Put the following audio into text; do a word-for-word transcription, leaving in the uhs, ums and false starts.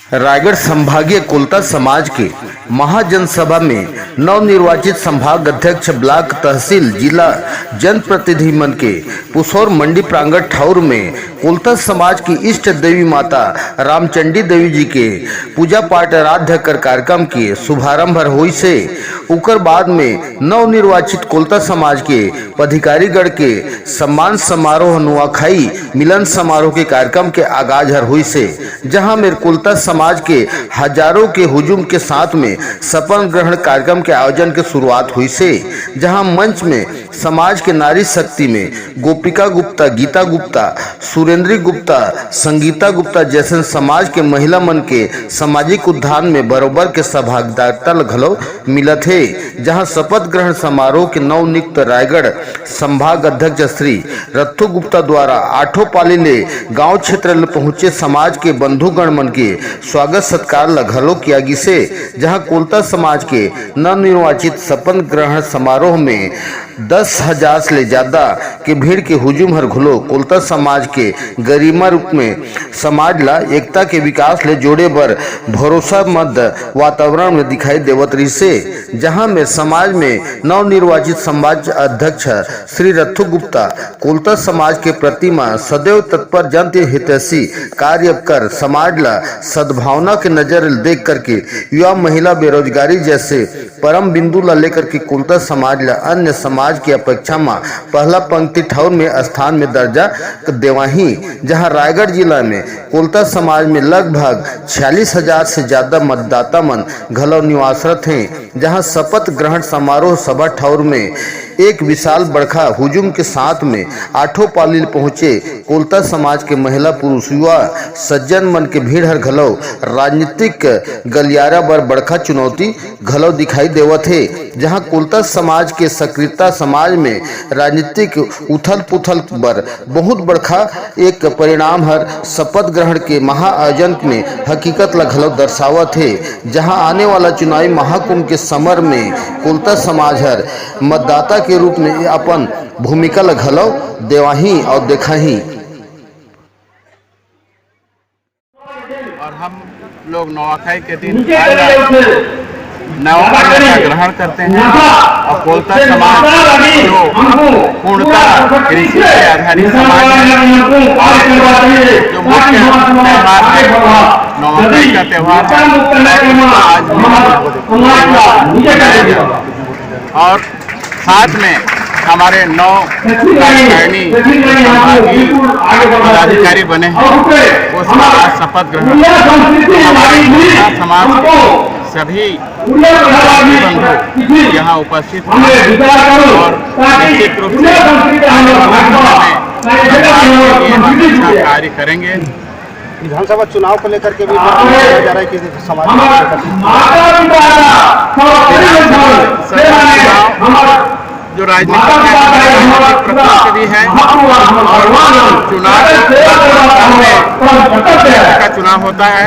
रायगढ़ संभागीय कोलता समाज के महाजनसभा में नवनिर्वाचित संभाग अध्यक्ष, ब्लॉक, तहसील, जिला जनप्रतिनिधि मन के पुसौर मंडी प्रांगण ठौर में कोलता समाज की इष्ट देवी माता रामचंडी देवी जी के पूजा पाठ आराध्य कर कार्यक्रम के शुभारंभ होइस हे। उकर बाद में नवनिर्वाचित कोलता समाज के पदाधिकारीगण के सम्मान समारोह, नुआखाई मिलन समारोह के कार्यक्रम के आगाज हर होइस हे, जहां मेर कोलता समाज के हजारों के हुजूम के साथ में शपथ ग्रहण कार्यक्रम के आयोजन के शुरुआत होइस हे, जहां मंच में समाज के नारी शक्ति में गोपिका गुप्ता, गीता गुप्ता, सुरेंद्री गुप्ता, संगीता गुप्ता जैसन समाज के महिला मन के सामाजिक उत्थान में बरोबर के सहभागिता ल घलो मिलत हे, जहां शपथ ग्रहण समारोह के नवनियुक्त रायगढ़ संभाग अध्यक्ष श्री रत्थू गुप्ता द्वारा आठों पाली ले गांव क्षेत्र ले पहुंचे समाज के बंधुगण मन के स्वागत सत्कार ल घलो किया गिसे, जहां कोलता समाज के नवनिर्वाचित शपथ ग्रहण समारोह में दस हजार ले ज्यादा के भीड़ के हुजूम हर घलो कोलता समाज के गरिमा रूप में समाज ला एकता के विकास ले जोड़े बर भरोसामंद वातावरण में दिखाई देवत रहिसे, जहां में समाज में नवनिर्वाचित समाज अध्यक्ष श्री रत्थू गुप्ता कोलता समाज के प्रतिमा सदैव तत्पर, जनहितैषी कार्य कर समाज ला सद्भावना के नजर देख करके युवा, महिला, बेरोजगारी जैसे परम बिंदु ला लेकर के कोलता समाज ला अन्य समाज की अपेक्षा म पहला पंक्ति ठौर में स्थान में दर्जा देवाही, जहां रायगढ़ जिला में कोलता समाज में लगभग छियालीस हजार से ज्यादा मतदाता मन घलो निवासरत हैं, जहां शपथ ग्रहण समारोह सभा ठौर में एक विशाल बड़खा हुजूम के साथ में आठों पाली ले पहुंचे कोलता समाज के महिला, पुरुष, युवा, सज्जन मन के भीड़ हर घलो राजनीतिक गलियारा बर बड़खा चुनौती घलो दिखाई देवत हे, जहां कोलता समाज के सक्रियता समाज में राजनीतिक उथल-पुथल बर बहुत बड़खा एक परिणाम हर शपथ ग्रहण के महाआयोजन में हकीकत ला घलो दर्शावत हे, जहां आने वाला चुनावी महाकुंभ के समर में कोलता समाज हर मतदाता के रूप में अपन भूमिका ला घलो देवाही और देखाही। और हम लोग नवाखाई के दिन आज नवकर्म का ग्रहण करते हैं और कोलता समाज जो पूर्णतः कृषि पे आधारित समाज है और जो मुख्य त्यौहार है नवाखाई का त्यौहार है, आज भी और साथ में हमारे नौ कार्यकारिणी संभागीय पदाधिकारी बने हैं, वो सब आज शपथ ग्रहण। हमारे समाज के सभी बंधु यहाँ उपस्थित हैं और निश्चित रूप से आने वाले समय में संभाग के लिए हम अच्छा कार्य करेंगे। विधानसभा चुनाव को लेकर के भी बताया जा रहा है कि समाज को लेकर के। विधानसभा चुनाव जो राजनीतिक प्रक्रिया भी है और चुनाव का चुनाव होता है।